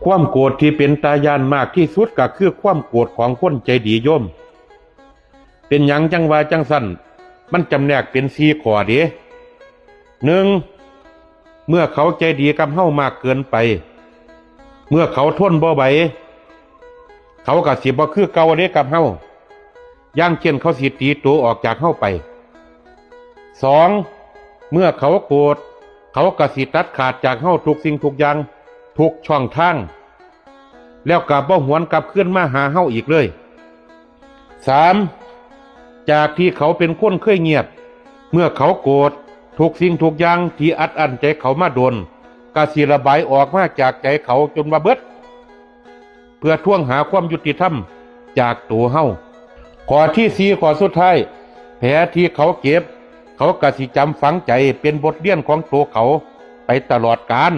ຄວາມໂກດທີ່ເປັນຕາຢ້ານມາກທີ່ສຸດກໍຄືຄວາມໂກດຂອງຄົນໃຈດີໂຍມ. ເປັນຫຍັງຈັ່ງວ່າຈັ່ງຊັ້ນ? ມັນຈຳແນກເປັນສີ່ຂໍ້ເດ້. ໜຶ່ງ, ເມື່ອເຂົາໃຈດີກັບເຮົາມາກເກີນໄປ, ເມື່ອເຂົາທົນບໍ່ໄຫວ, ເຂົາກໍຊິບໍ່ຄືເກົ່າເດ້ກັບເຮົາ. ຢ່າງເຊັ່ນ ເຂົາຊິຕີໂຕອອກຈາກເຮົາໄປ. ສອງ, ເມື່ອເຂົາໂກດ, ເຂົາກໍຊິຕັດຂາດຈາກເຮົາທຸກສິ່ງທຸກຢ່າງ, ທຸກຊ່ອງທາງ, ແລ້ວກໍບໍ່ຫວນກັບຄືນມາຫາເຮົາອີກເລີຍ. ສາມ, ຈາກທີ່ເຂົາເປັນຄົນເຄີຍງຽບ, ເມື່ອເຂົາໂກດ, ທຸກສິ່ງທຸກຢ່າງທີ່ອັດອັ້ນໃຈເຂົາມາດົນ ກໍຊິລະບາຍອອກມາຈາກໃຈເຂົາຈົນວ່າເບິດ ເພື່ອທວງຫາຄວາມຍຸຕິທຳຈາກໂຕເຮົາ. ຂໍ້ທີສີ່ ຂໍ້ສຸດທ້າຍ, ແຜທີ່ເຂົາເຈັບ, ເຂົາກໍຊິຈຳຝັງໃຈເປັນບົດຮຽນຂອງໂຕເຂົາໄປຕະຫຼອດການ.